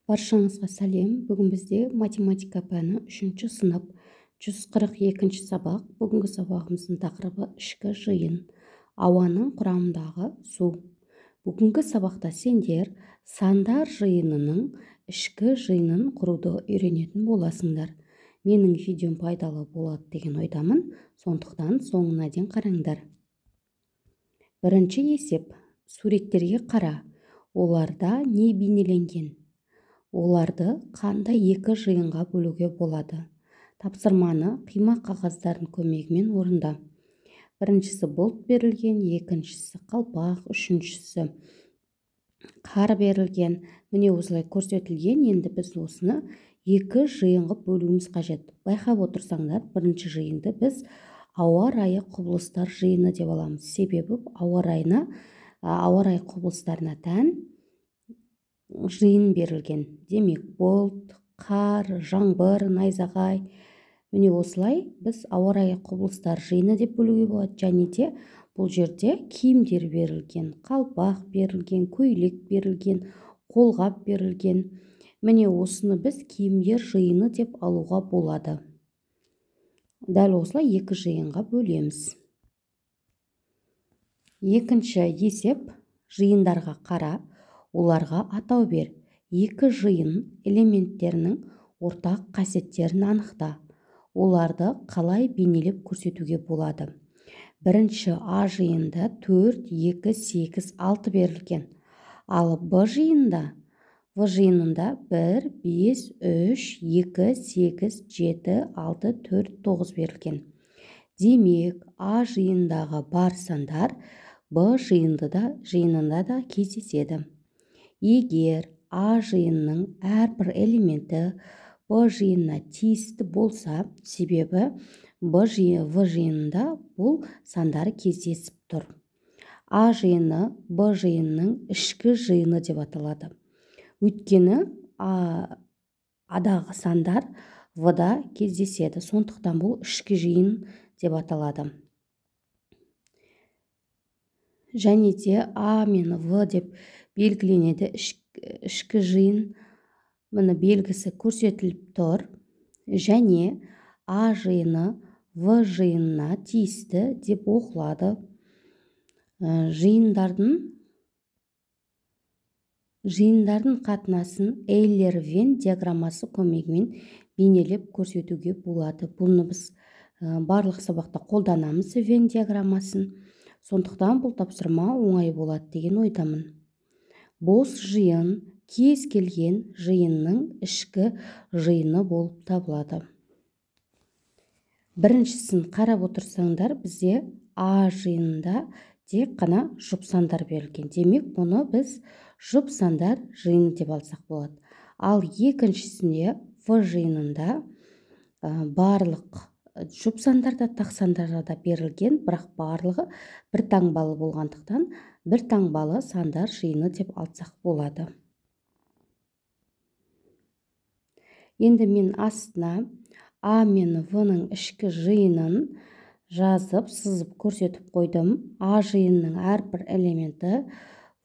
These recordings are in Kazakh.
Баршаңызға сәлем. Бүгін бізде математика пәні 3-ші сынып 142-ші сабақ. Бүгінгі сабағымыздың тақырыбы ішкі жиын, ауаның құрамындағы су. Бүгінгі сабақта сендер сандар жиынының ішкі жиынын құруды үйренетін боласыңдар. Менің видеом пайдалы болады деген ойдамын, сондықтан соңына дейін қараңдар. Бірінші есеп. Суреттерге қара. Оларда не бейнеленген? Оларды қандай екі жиынға бөлуге болады? Тапсырманы қима қағаздардың көмегімен орында. Біріншісі бұлт берілген, екіншісі қалпақ, үшіншісі қар берілген. Міне осылай көрсетілген. Енді біз осыны екі жиынға бөлуіміз қажет. Байқап отырсаңдар, бірінші жиынды біз ауа райы құбылыстар жиыны деп аламыз. Себебі ауа райы құбылыстарына тән жиын берілген. Демек, бұлт, қар, жаңбыр, найзағай. Міне осылай біз ауа райы құбылыстар жиыны деп бөлуге болады. Және де бұл жерде киімдер берілген, қалпақ берілген, көйлек берілген, қолғап берілген. Міне осыны біз киімдер жиыны деп алуға болады. Дәл осылай екі жиынға бөлеміз. Екінші есеп. Жиындарға қара, оларға атау бер. Екі жиын элементтерінің ортақ қасиеттерін анықта. Оларды қалай бейнелеп көрсетуге болады? Бірінші А жиында 4, 2, 8, 6 берілген. Ал Б жиында, В жиынында 1, 5, 3, 2, 8, 7, 6, 4, 9 берілген. Демек, А жиындағы бар сандар Б жиынында да кездеседі. Егер А жиынының әрбір элементі Б жиынына тиісті болса, себебі В жиынында бұл сандар кездесіп тұр. А жиыны Б жиынының ішкі жиыны деп аталады. Өйткені А-дағы сандар В-да кездеседі, сондықтан бұл ішкі жиын деп аталады. Және де А мен В деп белгіленеді ішкі жиын, міне белгісі көрсетіліп тұр. Және А жиыны В жиынына тиісті деп оқылады. Жиындардың қатынасын Эйлер-Вен диаграммасы көмегімен бейнелеп көрсетуге болады. Бұны біз барлық сабақта қолданамыз, Вен диаграммасын. Сондықтан бұл тапсырма оңай болады деген ойдамын. Бос жиын кез келген жиынның ішкі жиыны болып табылады. Біріншісін қарап отырсаңдар, бізде А жиынында тек қана жұп сандар берілген. Демек, бұны біз жұп сандар жиыны деп алсақ болады. Ал екіншісінде В жиынында барлық жұп сандар да, тақ сандар да берілген, бірақ барлығы бір таңбалы болғандықтан бір таңбалы сандар жиыны деп алсақ болады. Енді мен астына А мен В-ның ішкі жиынын жазып, сызып көрсетіп қойдым. А жиынының әрбір элементі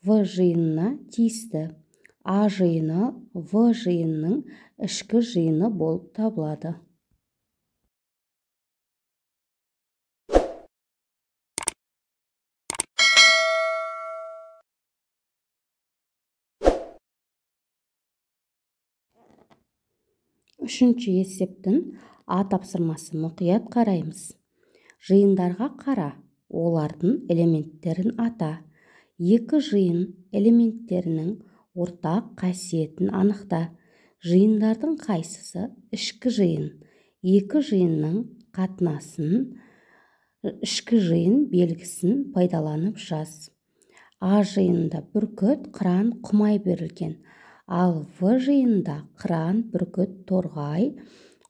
В жиынына тиісті. А жиыны В жиынының ішкі жиыны болып табылады. Үшінші есептің А тапсырмасы. Мұқият қараймыз. Жиындарға қара, олардың элементтерін ата. Екі жиын элементтерінің ортақ қасиетін анықта. Жиындардың қайсысы ішкі жиын? Екі жиынның қатынасын ішкі жиын белгісін пайдаланып жаз. А жиынында бүркіт, қыран, құмай берілген. Ал В жиынында қыран, бүркіт, торғай,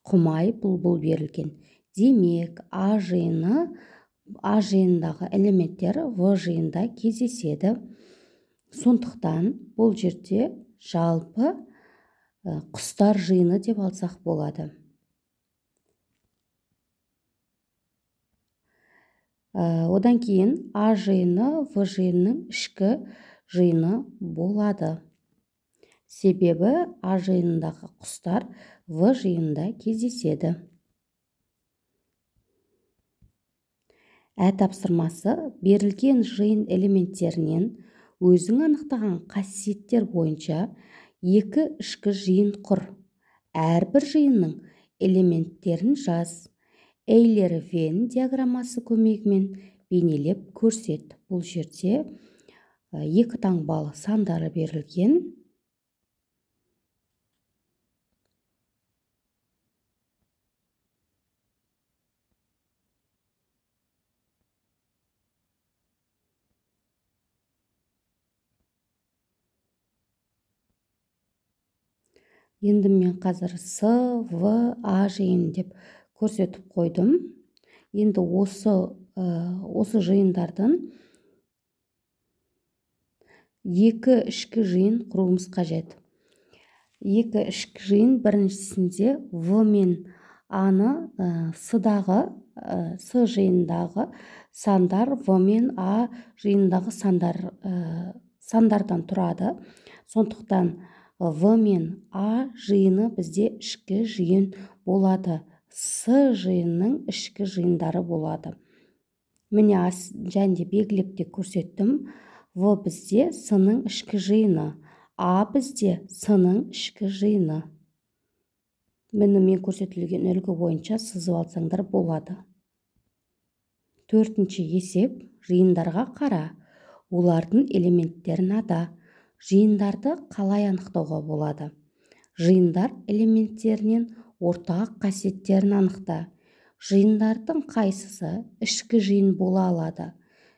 құмай, бұлбұл берілген. Демек, А жиынындағы элементтер В жиында кездеседі. Сондықтан бұл жерде жалпы құстар жиыны деп алсақ болады. Одан кейін А жиыны В жиынының ішкі жиыны болады. Себебі А жиынындағы құстар В жиынында кездеседі. Ә тапсырмасы берілген жиын элементтерінен өзің анықтаған қасиеттер бойынша екі ішкі жиын құр. Әрбір жиынның элементтерін жаз. Эйлер-Венн диаграммасы көмегімен бейнелеп көрсет. Бұл жерде екі таңбалы сандары берілген. Енді мен қазір С, В, А жиын деп көрсетіп қойдым. Енді осы жиындардан екі ішкі жиын құруымыз қажет. Екі ішкі жиын біріншісінде В мен А-ны С-дағы, С жиындағы сандар В мен А жиындағы сандардан тұрады. Сондықтан В мен А жиыны бізде ішкі жиын болады. С жиынның ішкі жиындары болады. Міне және де белгілеп те көрсеттім. В бізде С-ның ішкі жиыны, А бізде С-ның ішкі жиыны. Міне мен көрсетілген үлгі бойынша сызып алсаңдар болады. Төртінші есеп, жиындарға қара. Олардың элементтерін ата. Жиындарды қалай анықтауға болады? Жиындар элементтерінен ортақ қасиеттерін анықта. Жиындардың қайсысы ішкі жиын бола алады?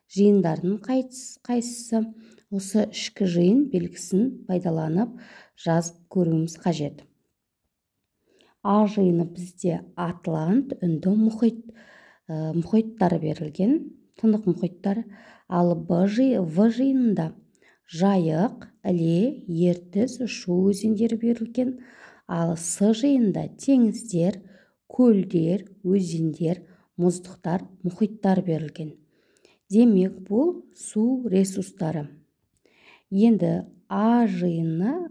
Жиындардың қайсысы осы ішкі жиын белгісін пайдаланып жазып көруіміз қажет. А жиыны бізде Атлант, Үнді мұхиттары берілген, тынық мұхиттар. Ал В жиынында Жайық, Іле, Ертіс, Шу өзендері берілген. Ал С жиынында теңіздер, көлдер, өзендер, мұздықтар, мұхиттар берілген. Демек, бұл су ресурстары. Енді А жиыны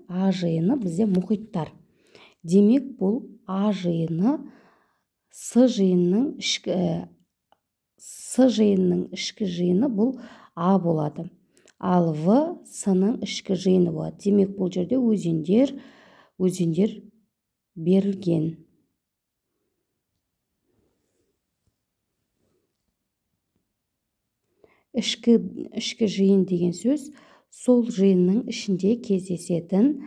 бізде мұхиттар. Демек, бұл А жиыны С жиынның ішкі жиыны бұл А болады. Ал В С-ның ішкі жиыны болады. Демек, бұл жерде өзендер берілген. Ішкі жиын деген сөз сол жиынның ішінде кездесетін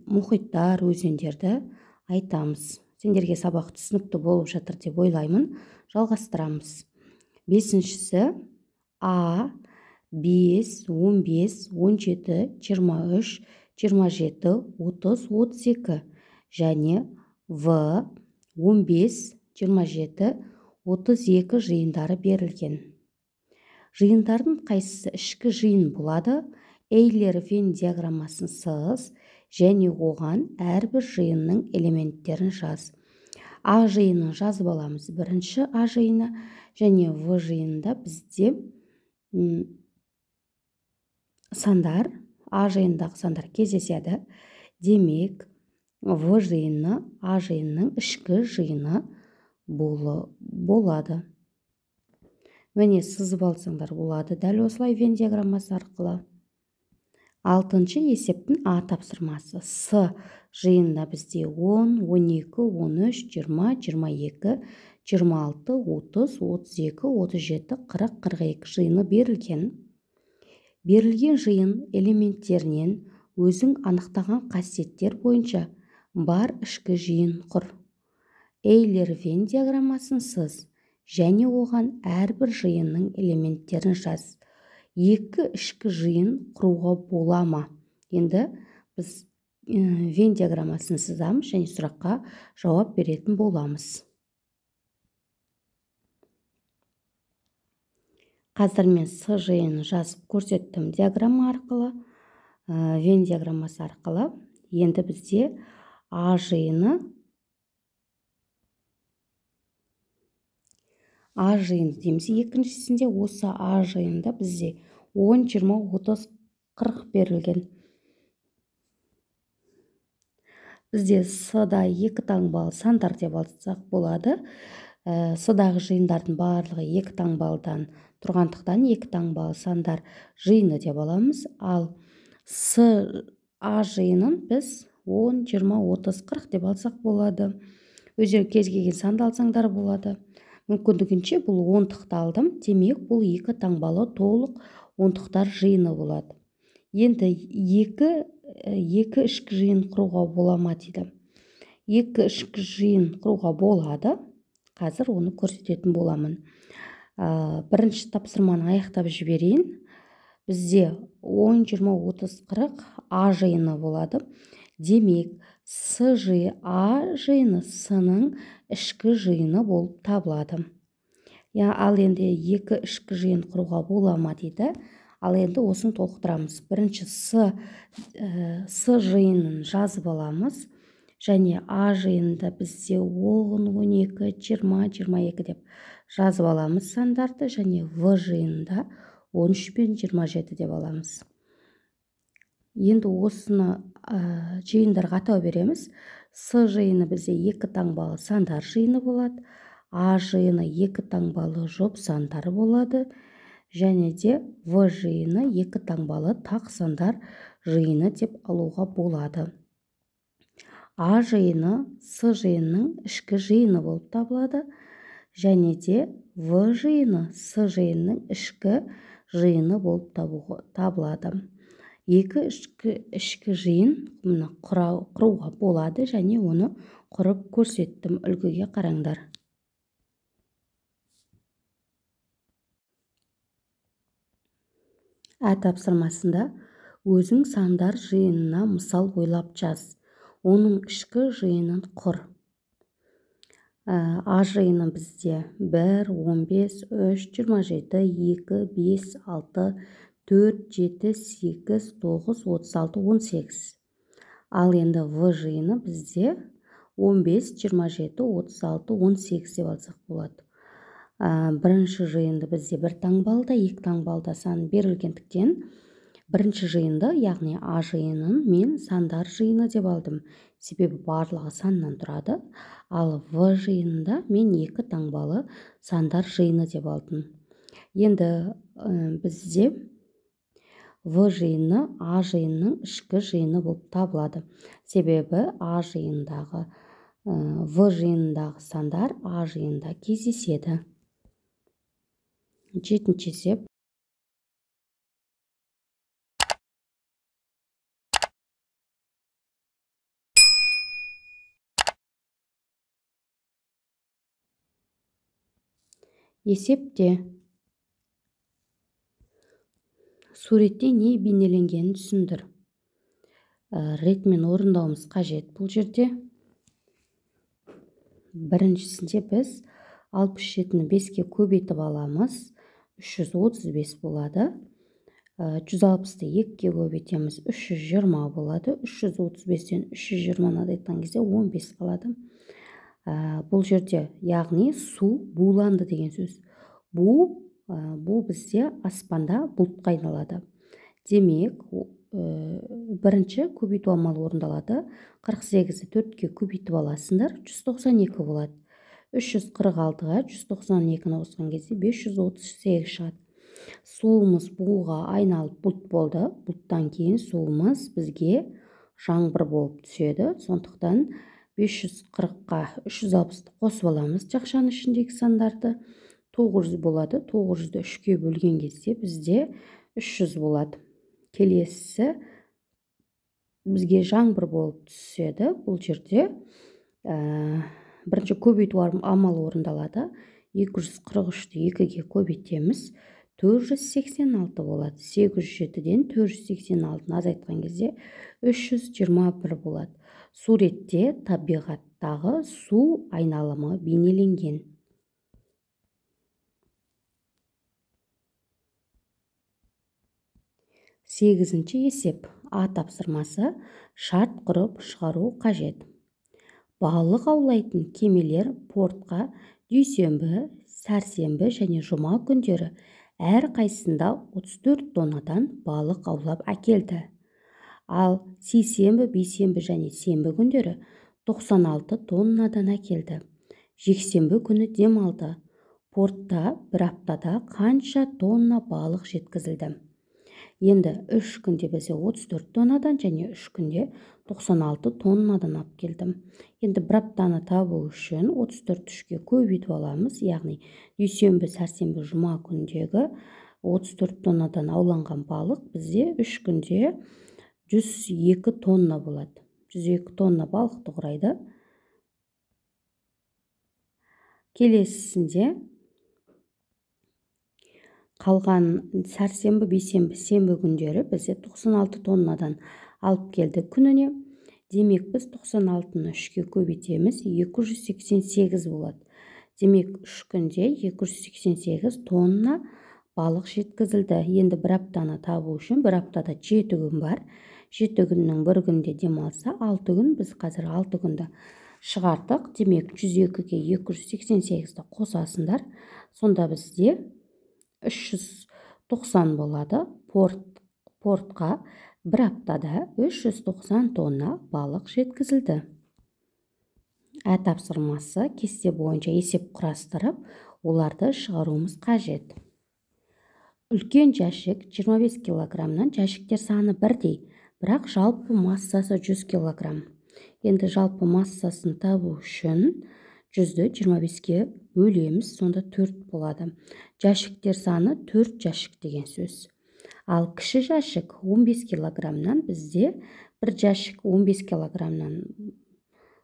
мұхиттар, өзендерді айтамыз. Сендерге сабақ түсінікті болып жатыр деп ойлаймын. Жалғастырамыз. Бесіншісі А, 5, 15, 17, 23, 27, 30, 32 және В, 15, 27, 32 жиындары берілген. Жиындардың қайсысы ішкі жиын болады? Эйлер-Венн диаграммасын сыз және оған әрбір жиынның элементтерін жаз. А жиынын жазып аламыз. Бірінші А жиыны және В жиынында бізде сандар, А жиындағы сандар кездеседі. Демек, В жиыны А жиынның ішкі жиыны болады. Міне сызып алсаңдар болады дәл осылай Венн диаграммасы арқылы. Алтыншы есептің А тапсырмасы. С жиынында бізде 10, 12, 13, 20, 22, 26, 30, 32, 37, 40, 42 жиыны берілген. Берілген жиын элементтерінен өзің анықтаған қасиеттер бойынша бар ішкі жиын құр. Эйлер-Венн диаграммасын сыз және оған әрбір жиынның элементтерін жаз. Екі ішкі жиын құруға бола ма? Енді біз Венн диаграммасын сызамыз және сұраққа жауап беретін боламыз. Қазір мен С жиынын жазып көрсеттім диаграмма арқылы, Венн диаграммасы арқылы. Енді бізде А жиыны дейміз. Екіншісінде осы А жиынында бізде 10, 20, 30, 40 берілген. Бізде С-да екі таңбалы сандар деп алсақ болады. С-дағы жиындардың барлығы екі таңбалыдан тұрғандықтан екі таңбалы сандар жиыны деп аламыз. Ал С А жиынын біз 10, 20, 30, 40 деп алсақ болады. Өздерің кез келген санды алсаңдар болады. Мүмкіндігінше бұл ондықты алдым. Демек, бұл екі таңбалы толық ондықтар жиыны болады. Енді екі ішкі жиын құруға бола ма дейді. Екі ішкі жиын құруға болады. Қазір оны көрсететін боламын. Бірінші тапсырманы аяқтап жіберейін. Бізде 10, 20, 30, 40 А жиыны болады. Демек, С А жиыны С-ның ішкі жиыны болып табылады. Ал енді екі ішкі жиын құруға бола ма дейді. Ал енді осыны толықтырамыз. Бірінші С жиынын жазып аламыз. Және А жиынында бізде 10, 12, 20, 22 деп жазып аламыз сандарды. Және В жиынында 13 пен 27 деп аламыз. Енді осыны жиындарға атау береміз. С жиыны бізде екі таңбалы сандар жиыны болады. А жиыны екі таңбалы жұп сандар болады. Және де В жиыны екі таңбалы тақ сандар жиыны деп алуға болады. А жиыны С жиынының ішкі жиыны болып табылады. Және де В жиыны С жиынының ішкі жиыны болып табылады. Екі ішкі жиын мына құруға болады және оны құрып көрсеттім. Үлгіге қараңдар. Ә тапсырмасында өзің сандар жиынына мысал ойлап жаз. Оның ішкі жиынын құр. А жиыны бізде 1, 15, 3, 27, 2, 5, 6, 4, 7, 8, 9, 36, 18. Ал енді В жиыны бізде 15, 27, 36, 18 деп алсақ болады. Бірінші жиынды бізде бір таңбалда, екі таңбалда сан берілгендіктен бірінші жиынды, яғни А жиынын мен сандар жиыны деп алдым. Себебі барлығы саннан тұрады. Ал В жиынында мен екі таңбалы сандар жиыны деп алдым. Енді бізде В жиыны А жиынының ішкі жиыны болып табылады. Себебі А жиындағы, В жиынындағы сандар А жиынында кездеседі. Жетінші есеп. Есепте суретте не бейнеленгенін түсіндір. Ретмен орындауымыз қажет бұл жерде. Біріншісінде біз 67-ні 5-ке көбейтіп аламыз. 335 болады. 160-ты 2-ге көбейтеміз, 320 болады. 335-тен 320-ны азайтқан кезде 15 қалады. Бұл жерде, яғни су буланды деген сөз. Бу бізде аспанда бұлтқа айналады. Демек, бірінші көбейту амалы орындалады. 48-ді 4-ке көбейтіп аласыңдар, 192 болады. 346-ға 192-ні қосқан кезде 538 шығады. Суымыз буға айналып бұлт болды. Бұлттан кейін суымыз бізге жаңбыр болып түседі. Сондықтан 540-қа 360-ты қосып аламыз жақшаның ішіндегі сандарды. 900 болады. 900-ді 3-ке бөлген кезде бізде 300 болады. Келесісі бізге жаңбыр болып түседі. Бұл жерде бірінші көбейту амалы орындалады. 243-ті 2-ге көбейтеміз. 486 болады. 807-ден 486-ны азайтқан кезде 321 болады. Суретте табиғаттағы су айналымы бейнеленген. Сегізінші есеп. А тапсырмасы шарт құрып шығару қажет. Балық аулайтын кемелер портқа дүйсенбі, сәрсенбі және жұма күндері әрқайсысында 34 тоннадан балық аулап әкелді. Ал сейсенбі, бейсенбі және сенбі күндері 96 тоннадан әкелді. Жексенбі күні демалды. Портта бір аптада қанша тонна балық жеткізілді? Енді 3 күнде бізде 34 тоннадан және 3 күнде 96 тоннадан алып келдім. Енді бір аптаны табу үшін 34 3-ке көбейтіп аламыз, яғни дүйсенбі, сәрсенбі, жұма күндегі 34 тоннадан ауланған балық бізде 3 күнде 102 тонна болады. 102 тонна балықты құрайды. Келесісінде қалған сәрсенбі, бейсенбі, сенбі күндері бізде 96 тоннадан алып келді күніне. Демек, біз 96-ны 3-ке көбейтеміз, 288 болады. Демек, 3 күнде 288 тонна балық жеткізілді. Енді бір аптаны табу үшін бір аптада 7 күн бар. 7 күннің бір күнде демалса, 6 күн, біз қазір 6 күнді шығардық. Демек, 102-ге 288-ді қосасыңдар. Сонда бізде 390 болады. Портқа бір аптада 390 тонна балық жеткізілді. Ә тапсырмасы кесте бойынша есеп құрастырып, оларды шығаруымыз қажет. Үлкен жәшік 25 килограммнан, жәшіктер саны бірдей, бірақ жалпы массасы 100 килограмм. Енді жалпы массасын табу үшін 100-ді 25-ке бөлеміз, сонда 4 болады. Жәшіктер саны 4 жәшік деген сөз. Ал кіші жәшік 15 килограммнан, бізде бір жәшік 15 килограммнан,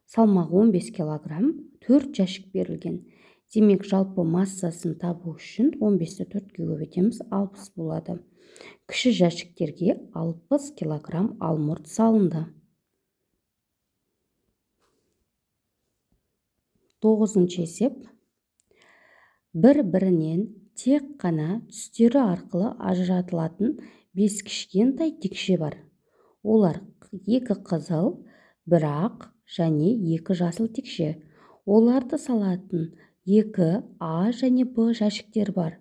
салмағы 15 килограмм, 4 жәшік берілген. Демек, жалпы массасын табу үшін 15-ті 4-ке көбейтеміз, 60 болады. Кіші жәшіктерге 60 килограмм алмұрт салынды. 9-шы есеп. Бір-бірінен тек қана түстері арқылы ажыратылатын 5 кішкентай текше бар. Олар 2 қызыл, 1 ақ және 2 жасыл текше. Оларды салатын 2 А және Б жәшіктер бар.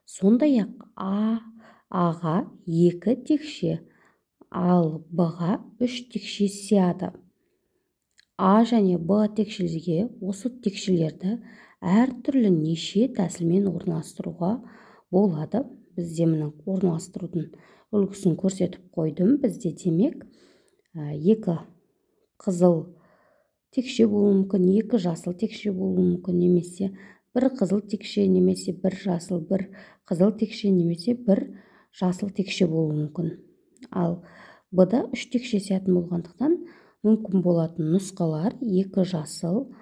Сондай-ақ А-ға 2 текше, ал Б-ға 3 текше сияды. А және Б текшелерге осы текшелерді әртүрлі неше тәсілмен орналастыруға болады. Бізде міне орналастырудың үлгісін көрсетіп қойдым. Бізде демек 2 қызыл текше болуы мүмкін, 2 жасыл текше болуы мүмкін, немесе 1 қызыл текше, немесе 1 жасыл, 1 қызыл текше, немесе 1 жасыл текше болуы мүмкін. Ал Б-да 3 текше сиятын болғандықтан мүмкін болатын нұсқалар 2 жасыл,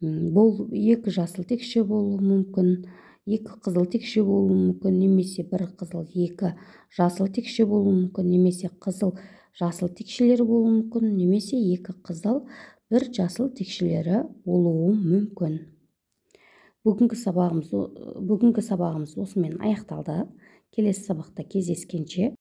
бұл 2 жасыл текше болуы мүмкін, 2 қызыл текше болуы мүмкін, немесе 1 қызыл, 2 жасыл текше болуы мүмкін, немесе қызыл жасыл текшелері болуы мүмкін, немесе 2 қызыл, 1 жасыл текшелері болуы мүмкін. Бүгінгі сабағымыз осымен аяқталды. Келесі сабақта кездескенше.